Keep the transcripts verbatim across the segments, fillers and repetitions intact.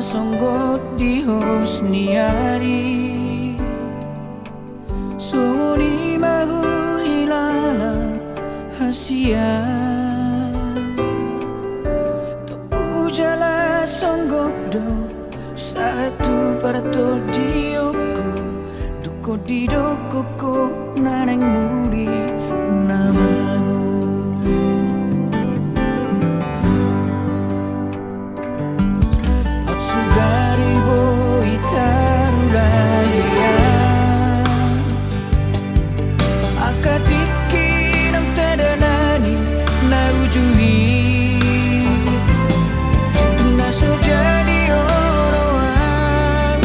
Songgot di hos ni ari, songon i ma huhilala hasian. Tompu jala songgot do sahat tu partondionku, dung didok ho na naeng muli nama ho. Hot sugari boi tarulahia angka tingki na tadalani na uju i. Dung na so jadi oloan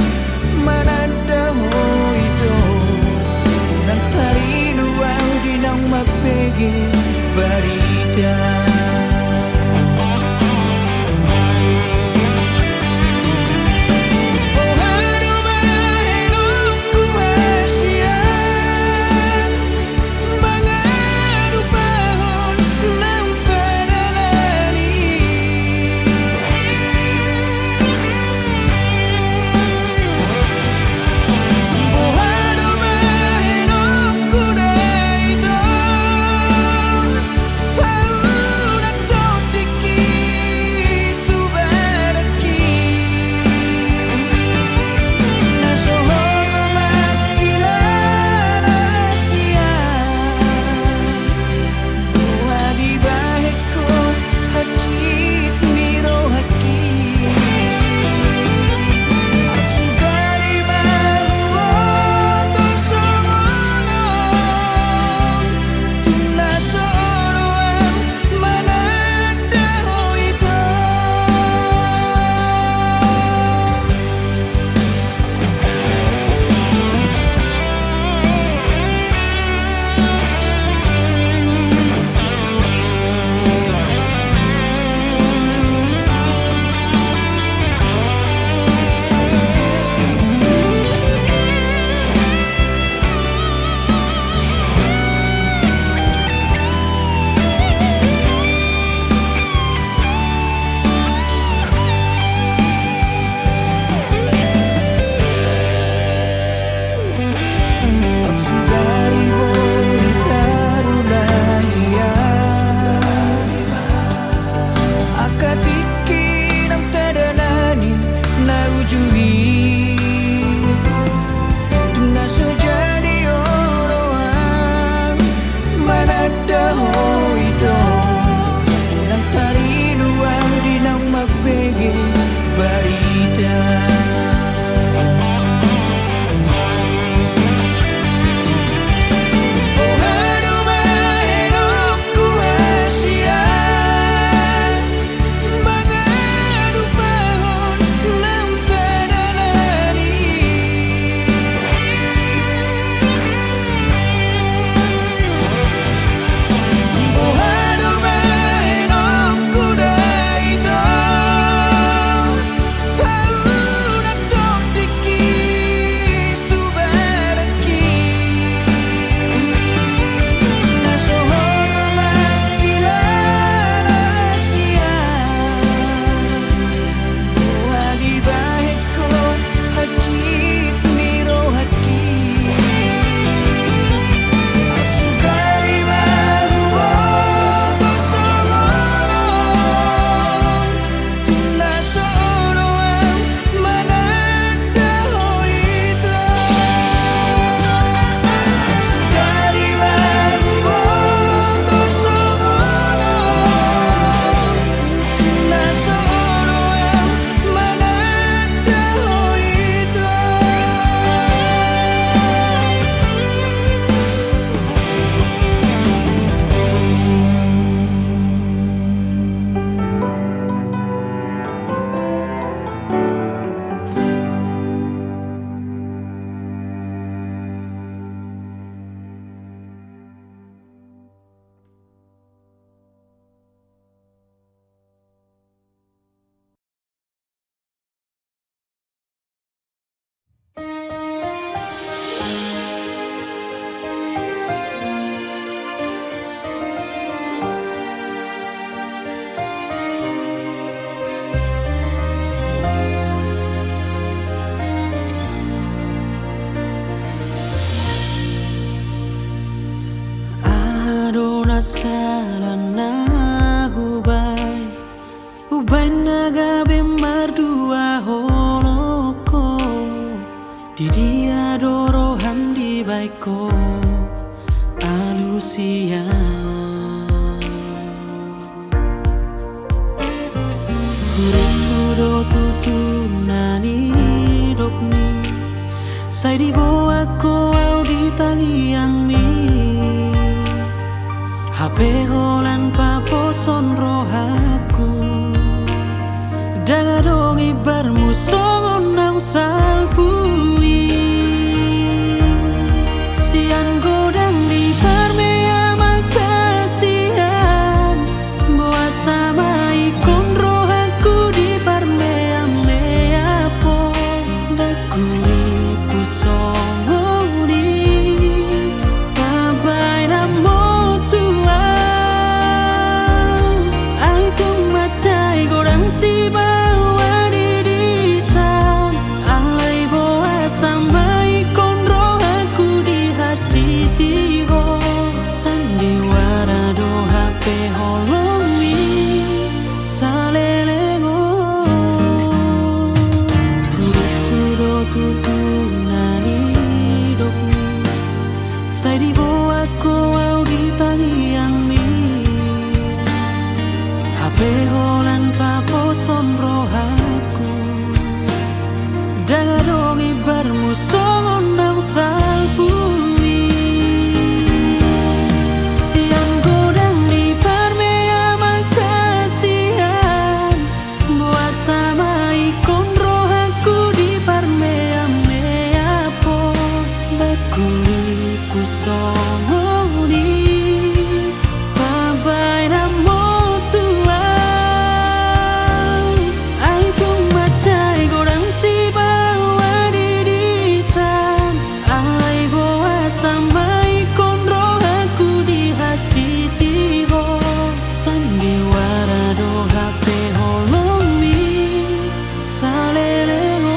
mananda ho ito, unang tariluang di alusian. Hurippu do tutu na nidokmi, sai diboan ho au di tangiangmi. Hape holan paposon rohangku, ndang adong imbarmu songon naung salpu i. Sian godang ni parmeaman hasian, boasa ma ingkon rohangku diparmeameaphon? Ndang hurippu songon i, pambahenanmu tu au. Au tung mansai godang sibaoa di disan, alai boasa ma ingkon rohangku dihansitihon? Sandiwara do hape holongmi saleleng on. Hurippu do tutu na nidokmi, sai diboan ho au di tangiangmi. Hape holan paposon rohangku, ndang adong imbarmu songon naung salpu i. Sian godang ni parmeaman hasian, boasa ma ingkon rohangku diparmeameaphon? Ndang hurippu songon i, pambahenanmu tu au. Au tung mansai godang sibaoa di disan, alai boasa ma ingkon rohangku dihansitihon? Sandiwara do hape holongmi saleleng on.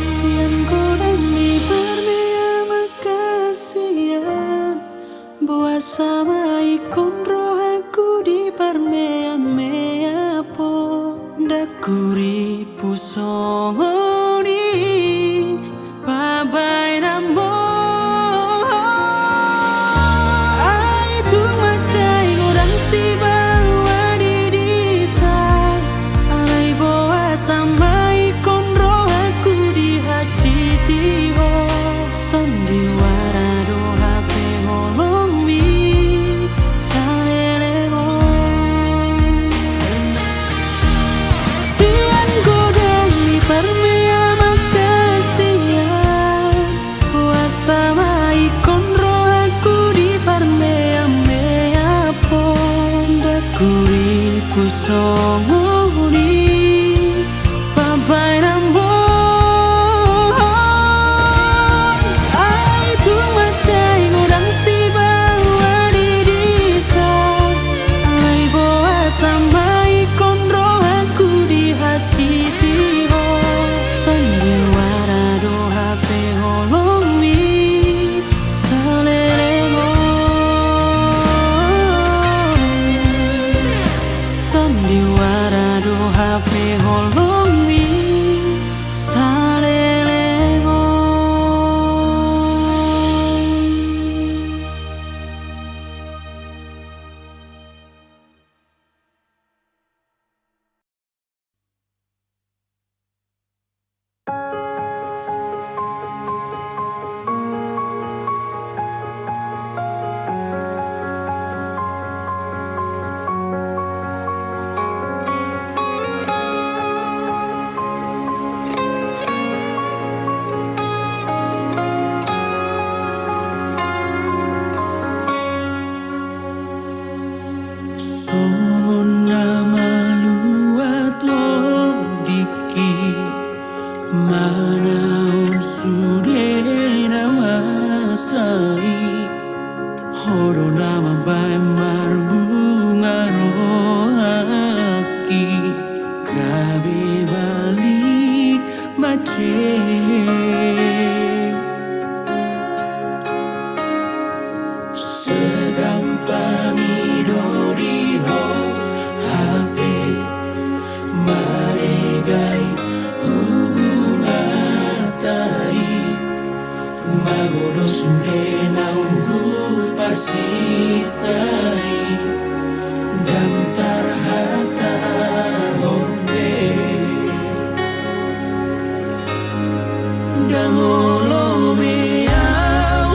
Sian godang ni parmeaman hasian, boasa ma ingkon rohangku diparmeameaphon? Ndang hurippu songon i, pambahenanmu. Au tung mansai godang sibaoa di disan, alai boasa ma ingkon rohangku dihansitihon? Sandiwara do hape holongmi saleleng on. Sian godang ni parmeaman hasian, boasa ma ingkon rohangku diparmeameaphon? Ndang hurippu songon i, pambahenanmu. Au tung mansai godang sibaoa di disan, alai boasa ma ingkon rohangku dihansitihon? Sandiwara do hape holongmi saleleng on. Sandiwara do hape holongmi saleleng on. Sude naung hupasinta i, ndang tarhatahon be. Ndang olo be au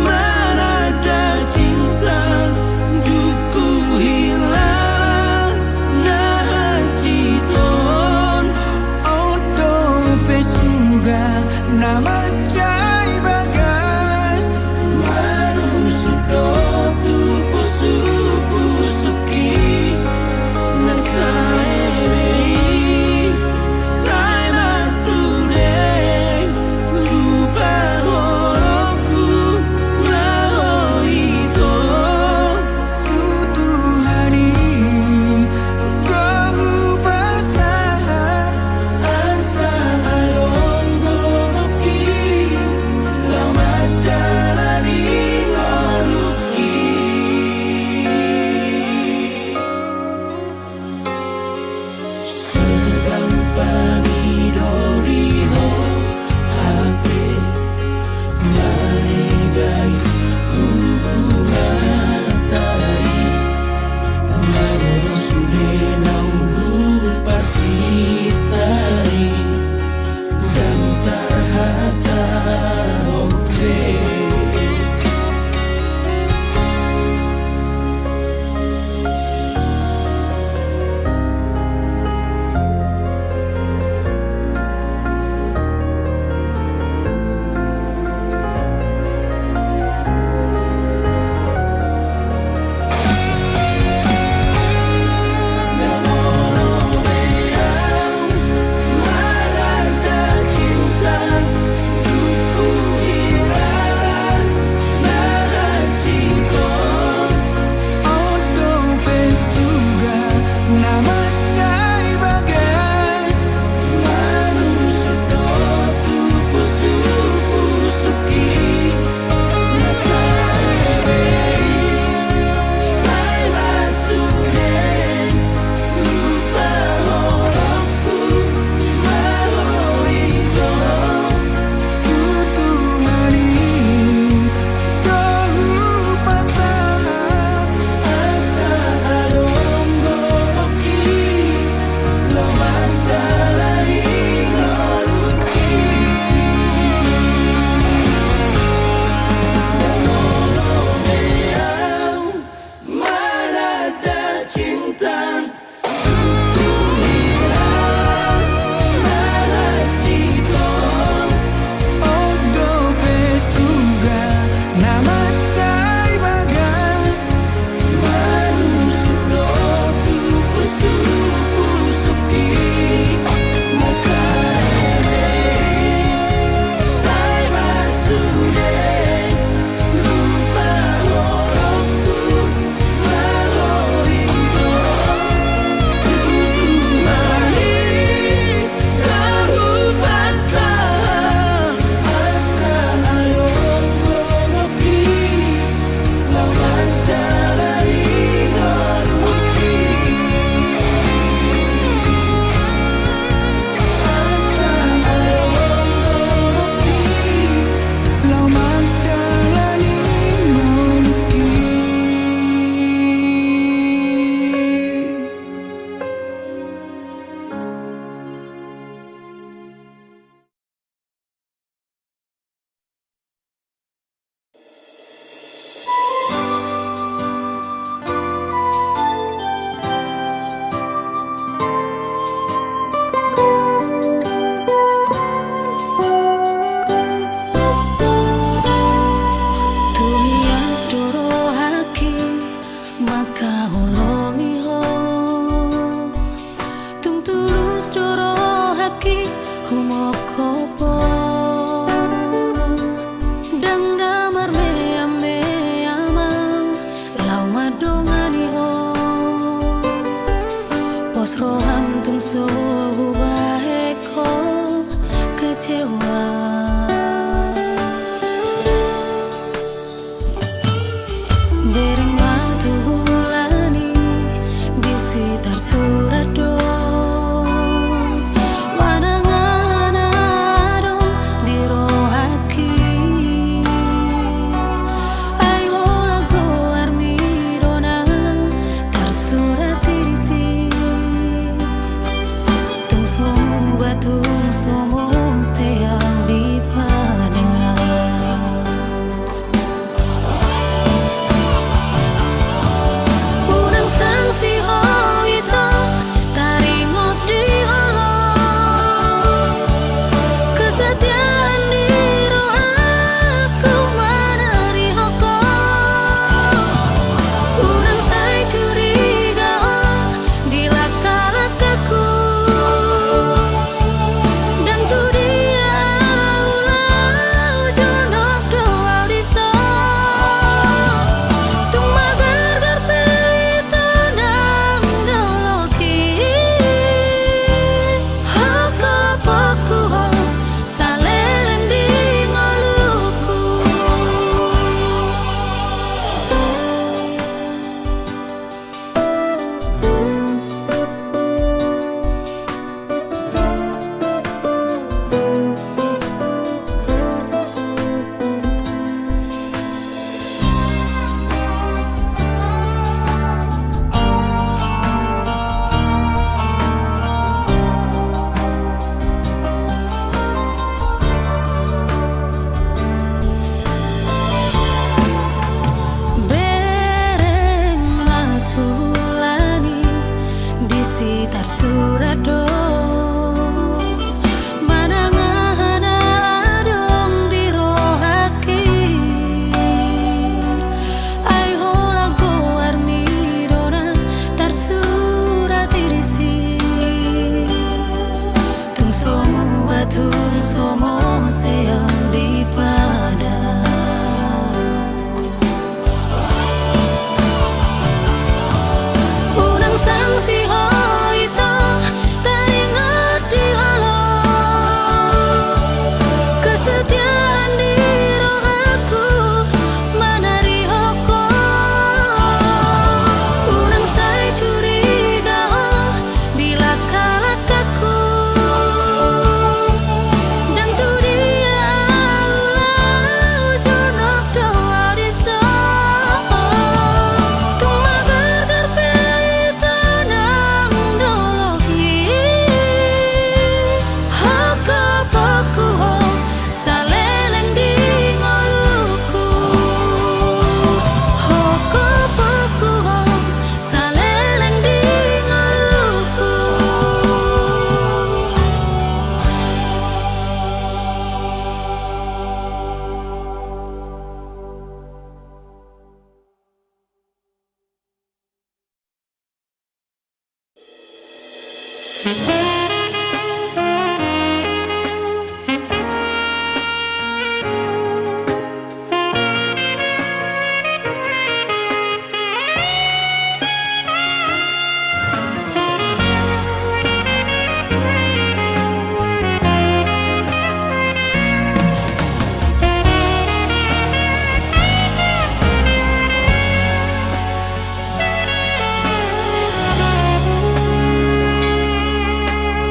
mananda cinta, dung huhilala na hansit on. On dope suga na mansai bagas, manusuk do tu pusuk-pusuk i. Na saelek i sai ma sude tu pahohothu na ho ito. Tu Tuhan i do hupasahat, asa adong gogok i.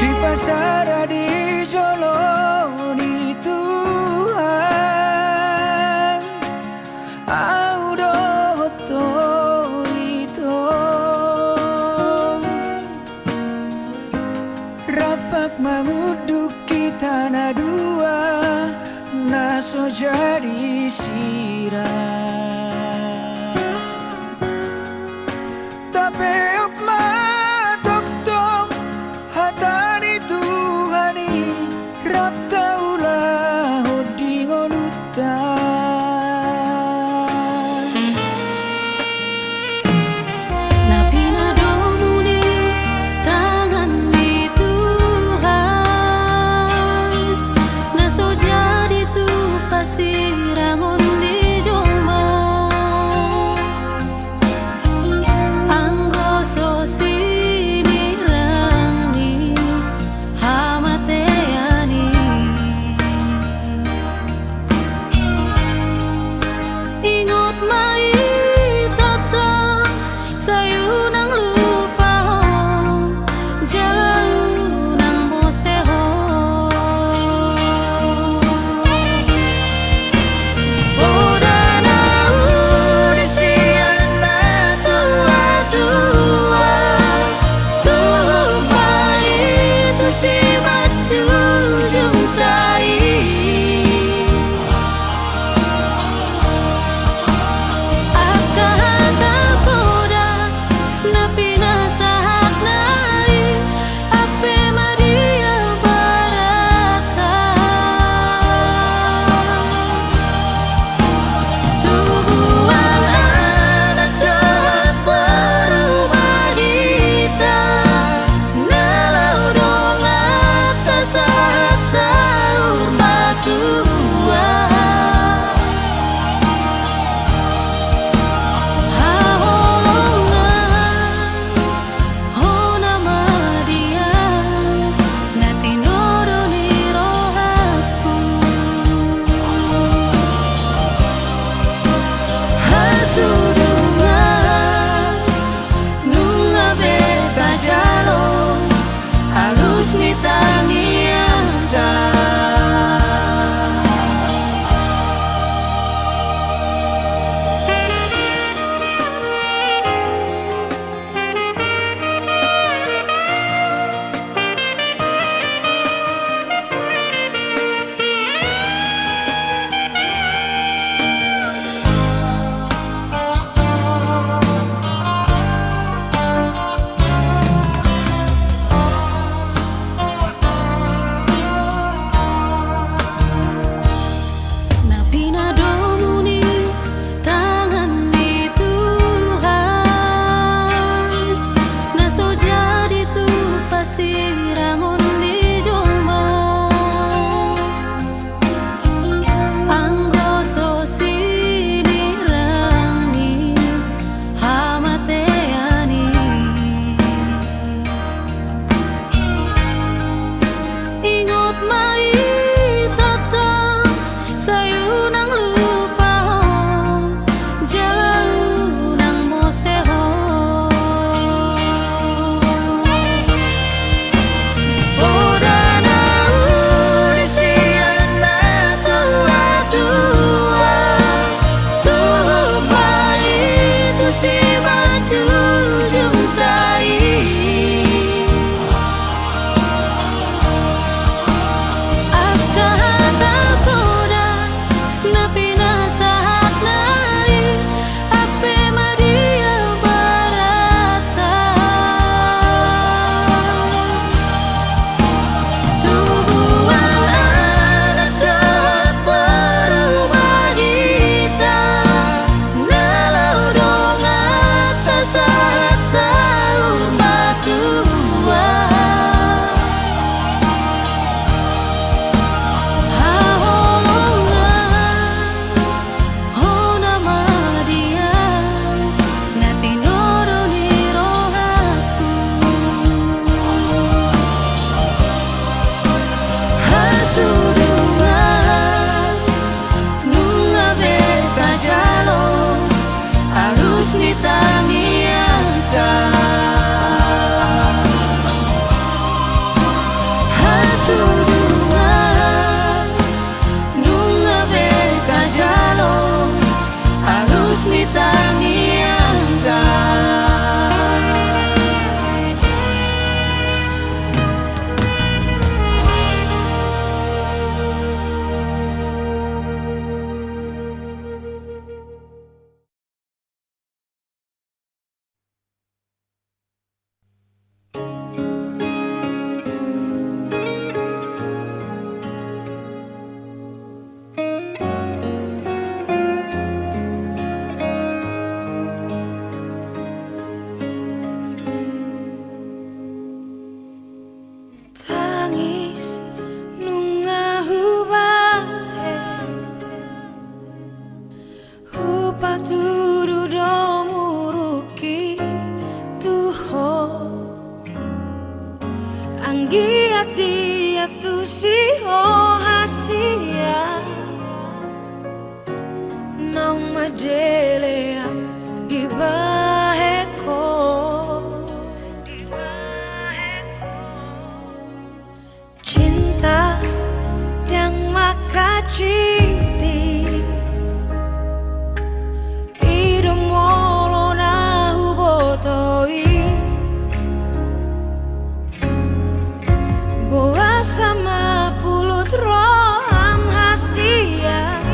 Dipasada di jolo ni Tuhan, au dohot ho ito. Rampak mangunduk hita na dua, na so jadi sirang. Tapeop ma tongtong hata ni Tuhan i, rap taulahon di ngolunta. Na pinadomu ni tangan ni Tuhan, na so jadi tu pasirangon ni jolma. Anggo so sinirang ni hamatean i, ingot ma i tongtong, sai unang lupa ho, jala unang boste ho. Poda na uli sian na tuatua, tupa i tu simanjujungta i. Angka hata poda na pinasahatna i, Ave Maria barata. Tubuan anak dohot boru ma hita, na laho donganta sahat saur matua. Haholongan, hona ma dia na tinodo ni rohangku. Hasudungan, nunga be tajalo alus ni tangiangta. Na pinadomu ni tangan ni Tuhan, na so jadi tu pasirangon ni jolma. Anggo so sinirang ni hamatean i, ingot ma i tongtong, sai unang lupa ho, jala unang boste ho. Poda na uli sian na tuatua, tupa i tu simanjujungta i. Angka hata poda na pin- Delean dibahen ho. Cinta ndang mangkaciti, i do molo na huboto i. Boasa ma pulut roham hasian,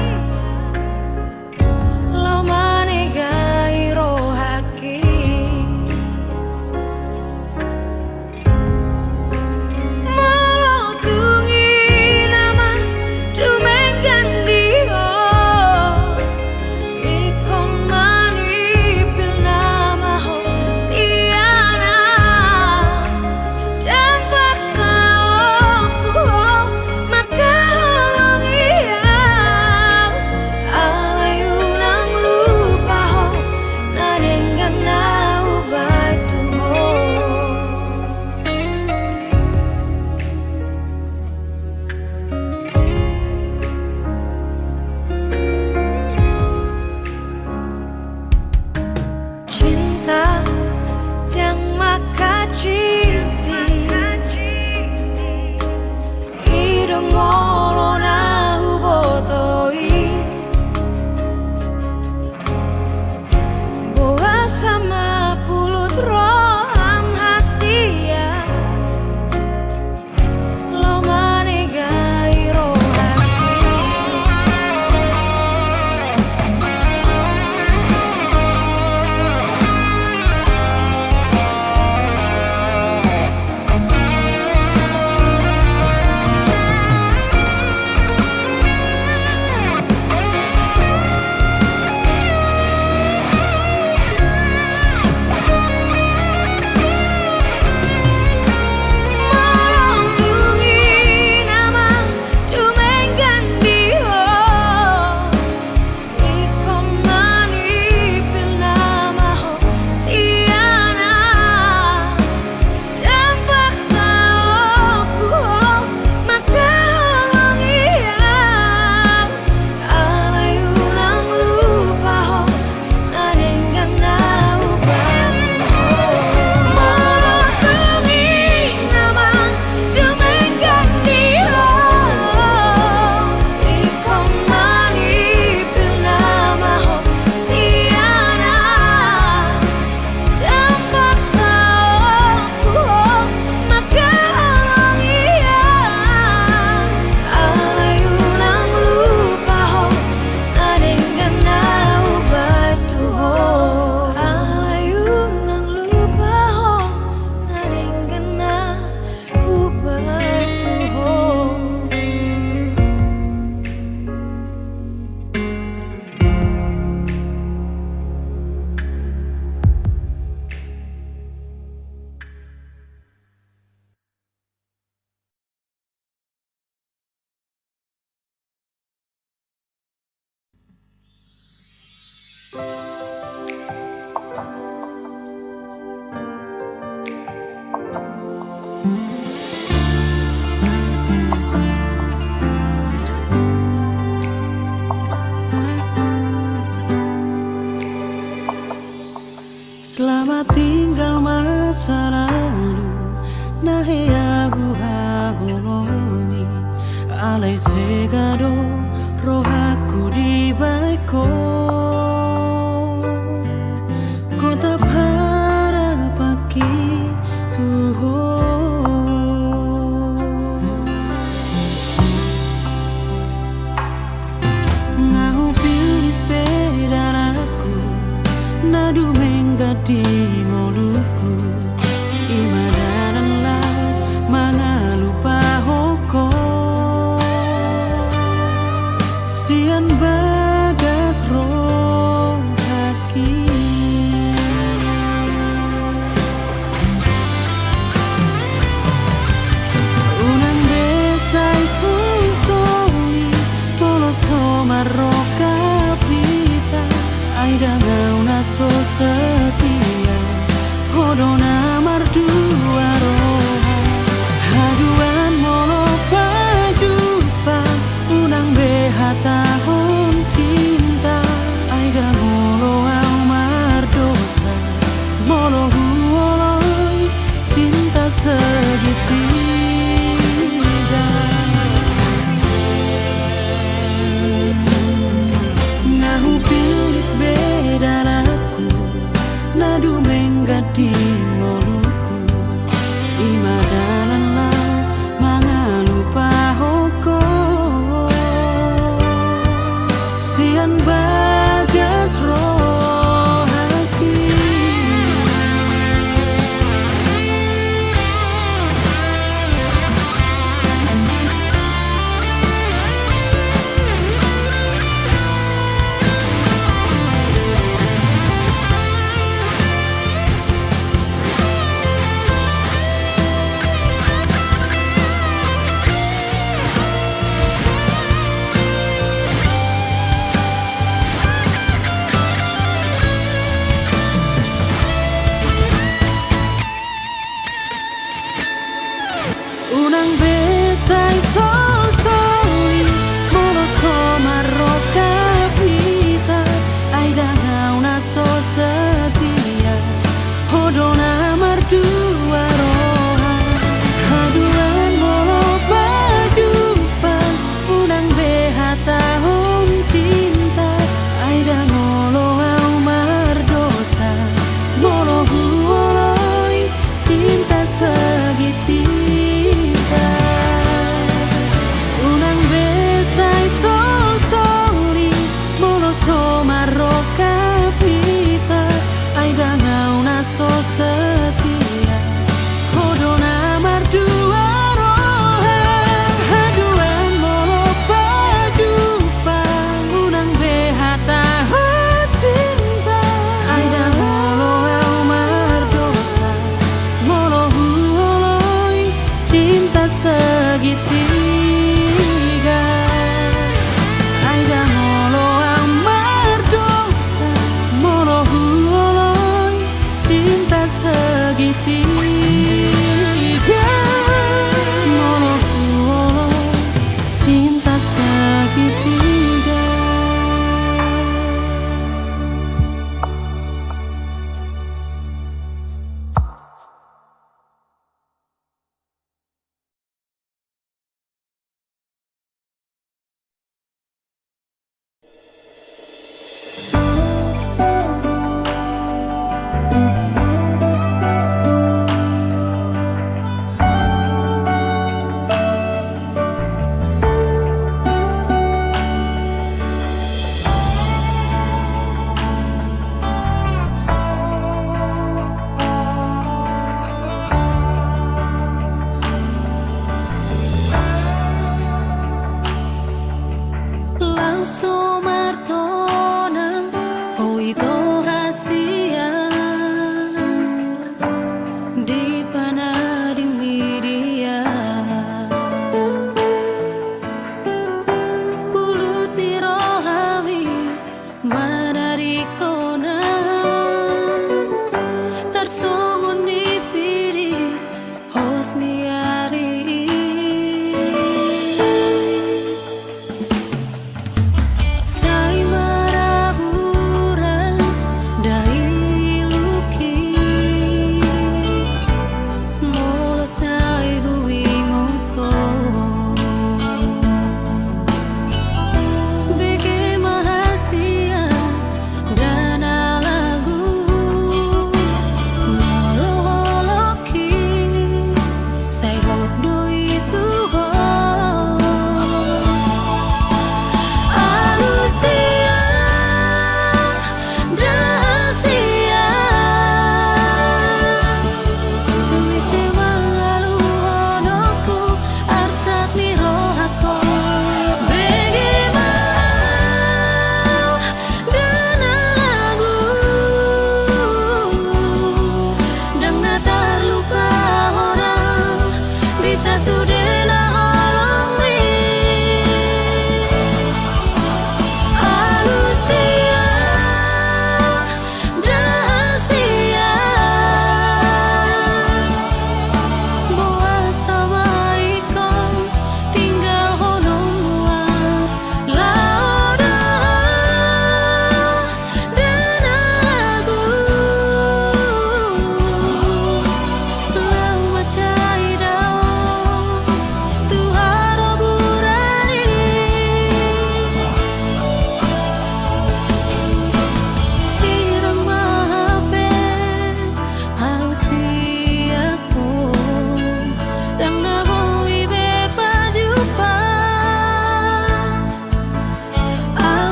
laho manegai rohangki. Molo tung i nama dumenggan di ho, ingkon manipil nama ho sian au. Ndang paksa ho mangkaholongi au, alai unang lupa ho na denggan na hubahen tu ho. Cinta ndang mangkaciti, i do molo na huboto i. Boasa ma pulut roham hasian, laho manegai rohangki. Molo tung i nama dumenggan di ho, ingkon manipil nama ho sian au. Ndang paksa ho mangkaholongi au, alai unang lupa ho na denggan na hubahen tu ho. Molo tung i nama dumenggan di ho, ingkon manipil nama ho sian au. Ndang paksa ho mangkaholongi au, alai unang lupa ho na denggan na hubahen tu ho. Alai unang lupa ho na denggan na hubahen tu ho. Selamat tinggal masa lalu na hea huhaholongi, alai sega do rohangku dibahen ho. Gotap harapanki tu ho. Nga hupillit pe dalanku na dumenggan di ngolungku, i ma dalan laho mangalupahon ho sian bagas rohangki. Unang be sai sunsoni molo so marrongkap hita, ai ndang ahu na so setia, ho do na mardua roha. Haduan molo pajumpa, unang be hatahon cinta, ai ndang bagas rohangki. Unang be sai solsoli molo so marrongkap hita, ai ndang au na so setia, ho do na mardua roha. Haduan molo pajumpang, unang be hatahon cinta, ai ndang olo au mardosa molo huoloi cinta segitiga. Unang be sai solsoli molo so marrongkap hita, ai ndang au na so setia, ho do na mardua roha. Haduan molo pajumpang, unang be hatahon cinta, ai ndang olo au mardosa molo huoloi cinta segitiga. Ai ndang olo au mardosa molo huoloi cinta segitiga. Molo huoloi cinta segitiga. Laos so martona ho ito hastia di panadingmi dia. Pulut ni rohami manadingkon na tarsongon ni pidi hos ni ari i.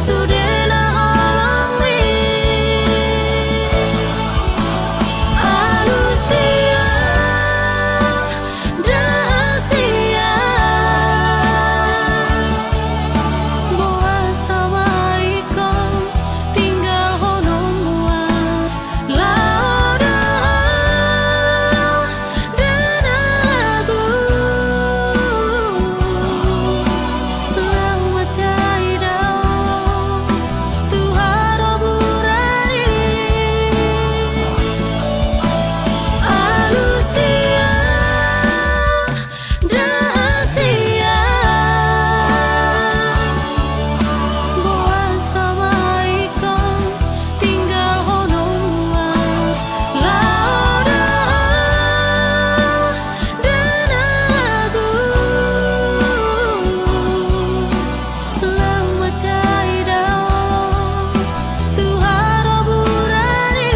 Sude na holong i. Alusia, Rahasia. Boas, tama ingkon tinggalhon ho muar. Laho da ho, da na agu. Laho mansai da ho tu haroburan i. Alusia, Rahasia. Boas, tama ingkon tinggalhon ho muar. Laho da ho, da na agu. Laho mansai da ho tu haroburan i.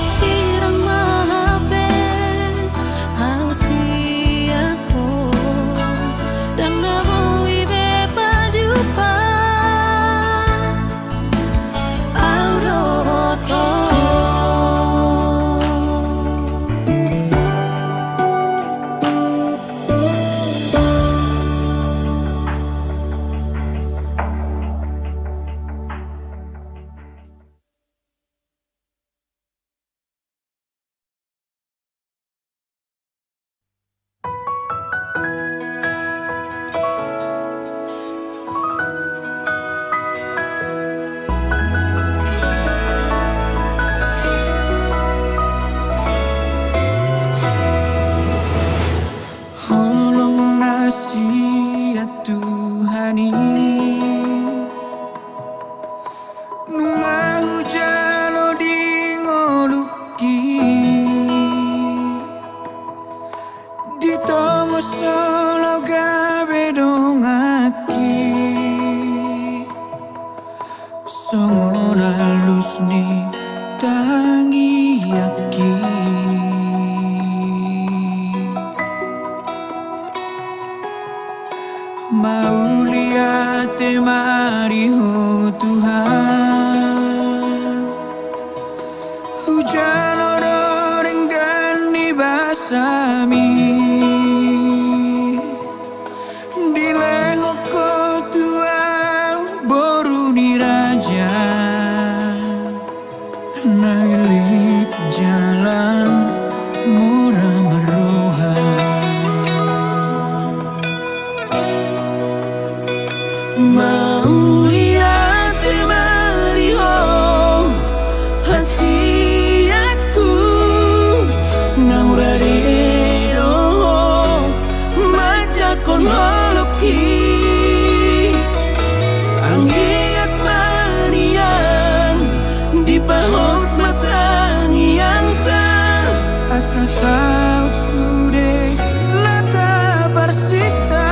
Sirang ma hape au sian ho, ndang na boi be pajumpang. Holong na sian Tuhan i. Nunga hujalo di ngolungki, di tonga solo gabe donganki, songon alus ni tangiangki. Mauliate ma di Ho Tuhan, hujalo do denggan ni basaMi, dilehon Ho tu ahu boru ni raja. Na elek jala mora marroha. Mauliate ma di Ho hasianku, na hurade do Ho manjangkon holongki. Anggiat ma nian dipahot ma tangiangta, asa saut sude na taparsinta,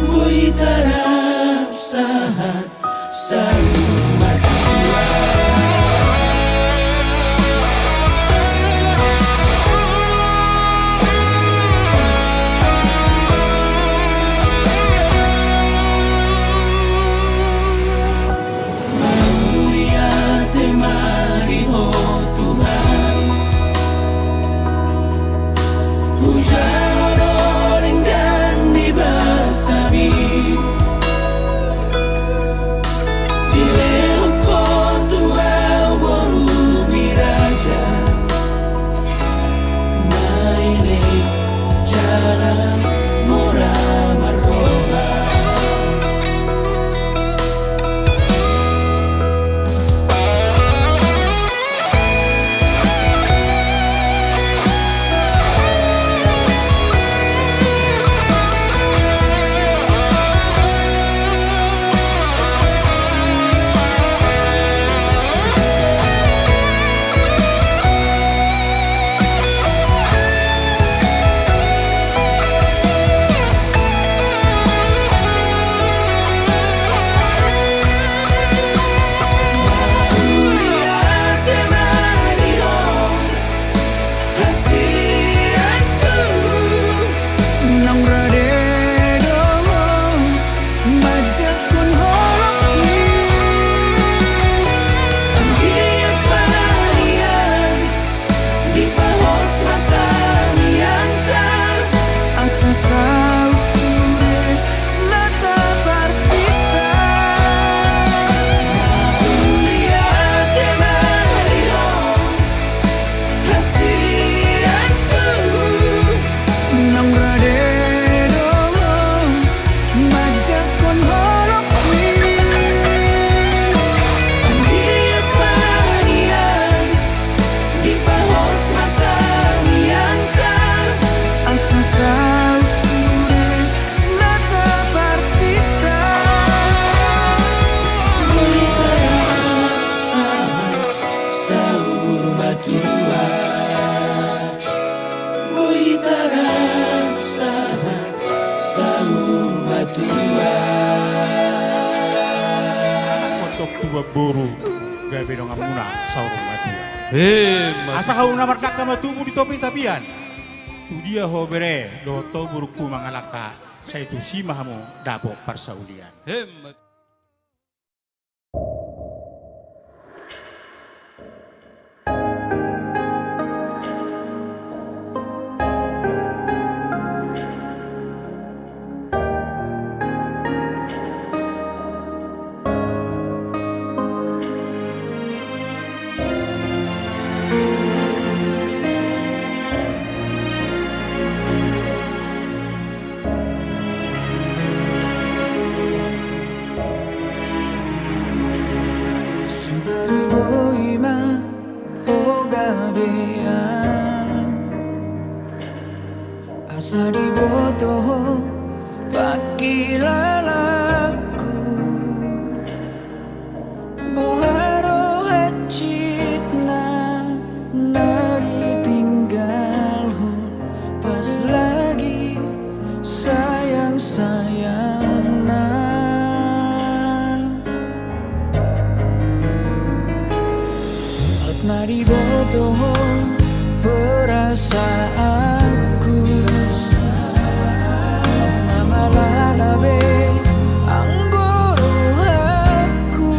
boi tarap sahat saur matua. Mauliate ma di Ho Tuhan, hujalo do denggan ni basaMi. Dilehon Ho tu ahu boru ni raja, na elek jala mora marroha. boru, gabe donganmuna saur matua. Emma tutu. Asa hamu na mardangka ma tubu di topi tapian. Tu dia ho bere, dohot ho borungku mangalangka, sai tusi ma hamu dapot parsaulian. Emma tutu. Sugari boi ma ho gabean, asa diboto ho pangkilalanku. Boha do hansit na, na ditinggalhon pas lagi sayang-sayangna. Hot na diboto ho perasaanku, na malala be anggo rohangku.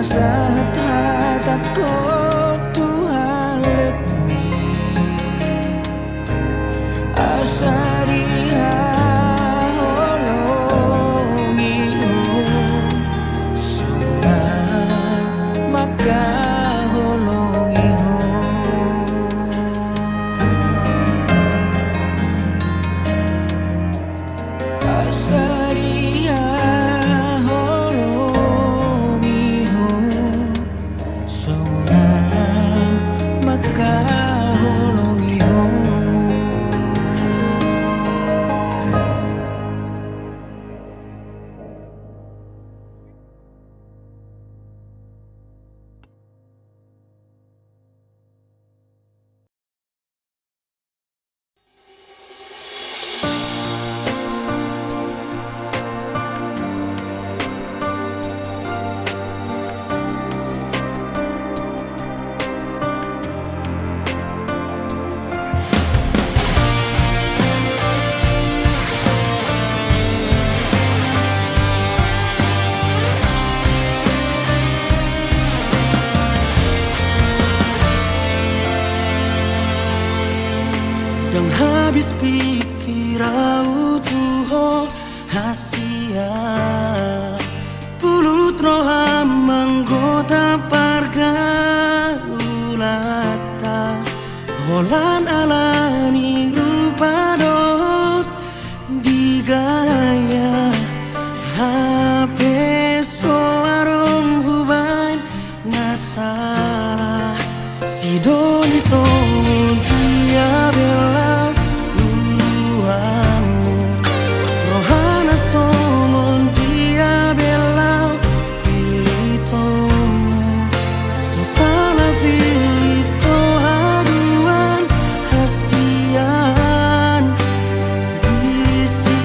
Sahat hatangkon tu halletmi, asa dihaholongi ho, sonang mangkaholongi ho. Asa dihaholongi ho, sonang mangkaholongi ho. Ndang habis pikir ahu tu ho, hasian pulut roham manggota pargaulanta. Holan alani rupa dohot di gaya, hape so adong hubaen na sala. Sidoli songon dia bela luluanmu, rohana songon dia bela pilitonmu. So sala pilito haduan, hasian di si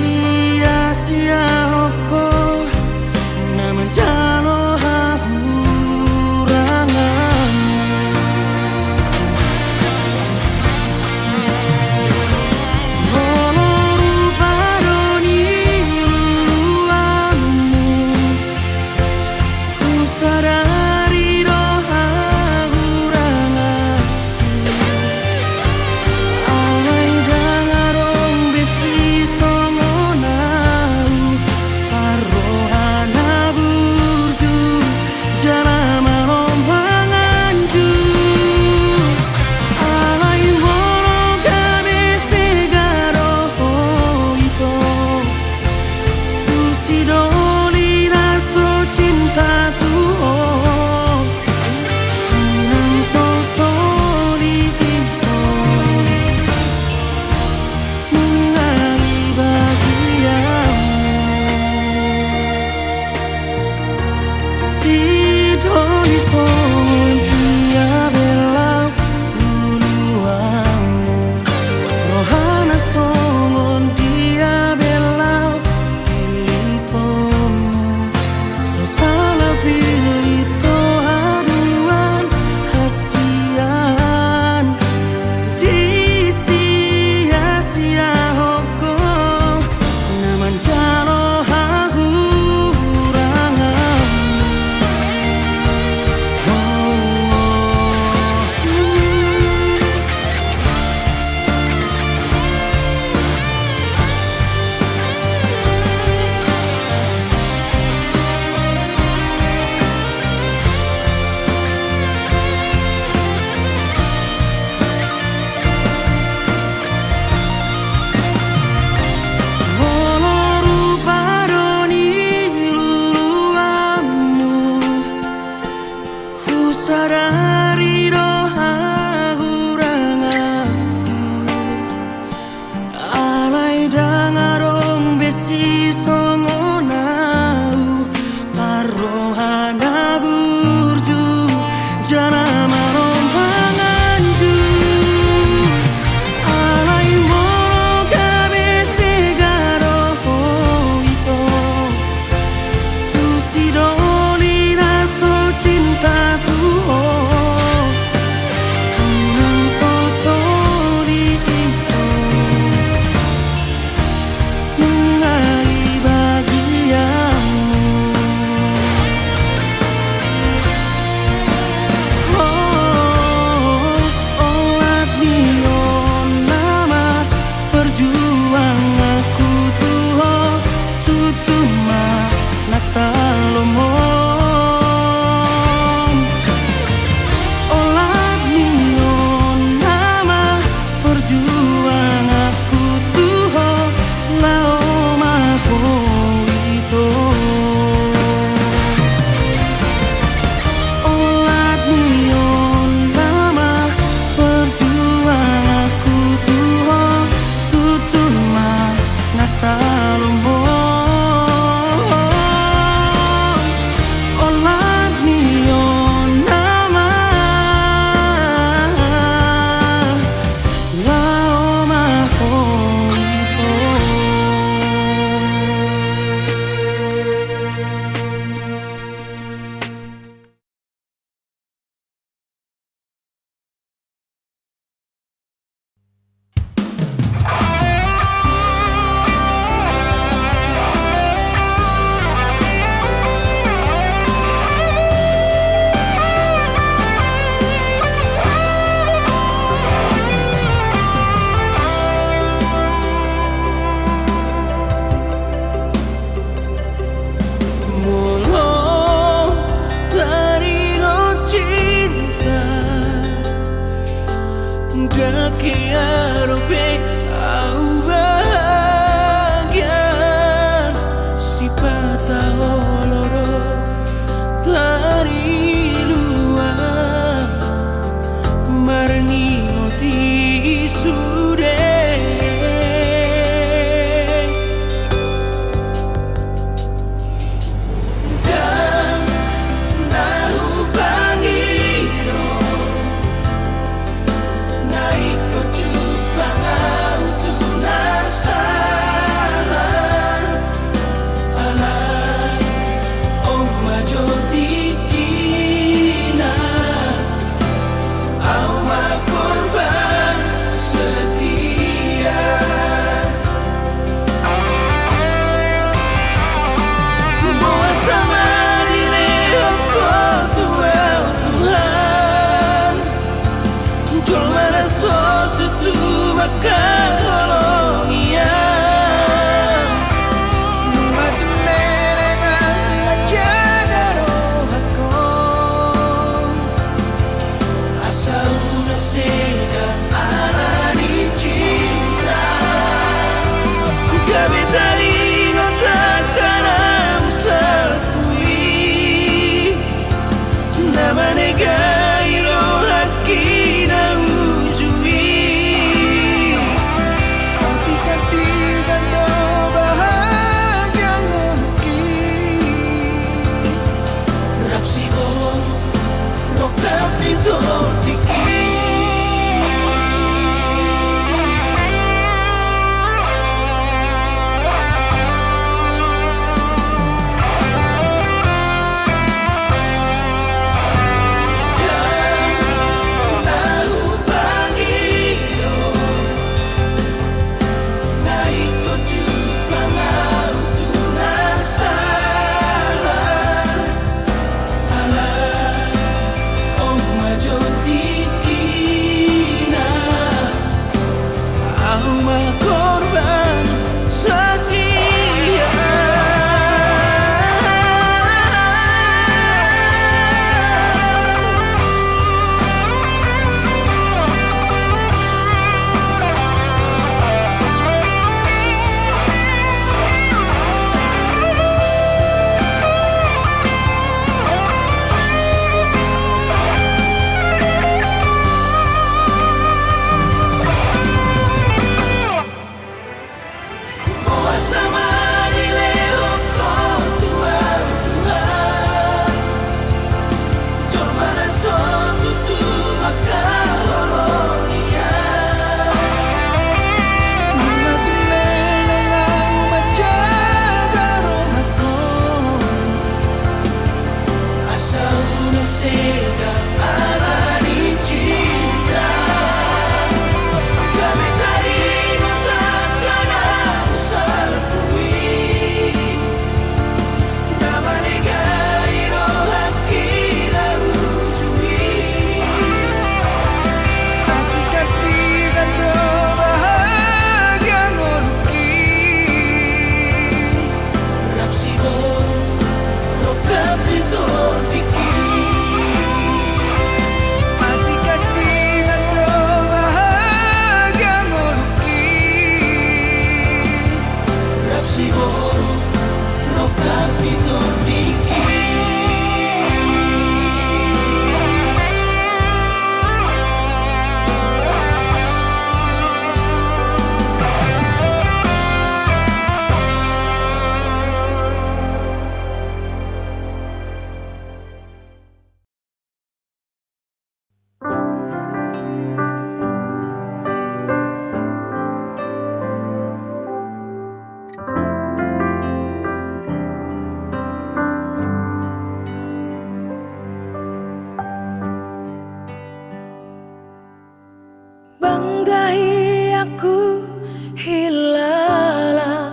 Bangga i aku hilala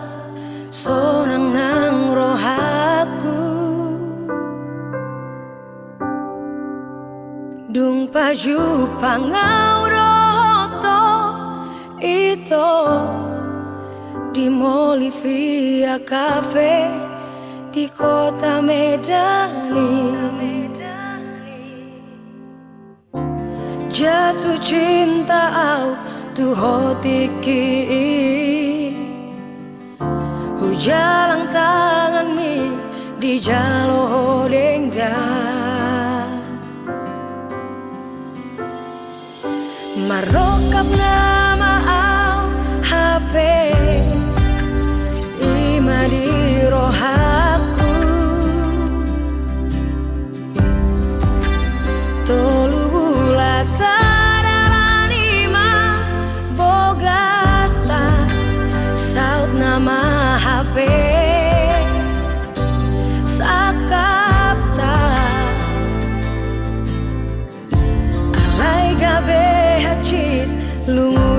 sonang nang rohangku. Dung pajumpang au dohot ho, ito, di Molivia Cafe di kota Medan i. Jatuh cinta au tu ho tingki i. Hujalang tanganmi dijalo ho denggan. Marrongkap nama au hape, i ma di rohangku. Tolu bulan tadalani ma bogasta, saut nama hape sangkapta. Alai gabe hansit lungun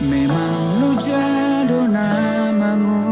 Memang loja do na mangu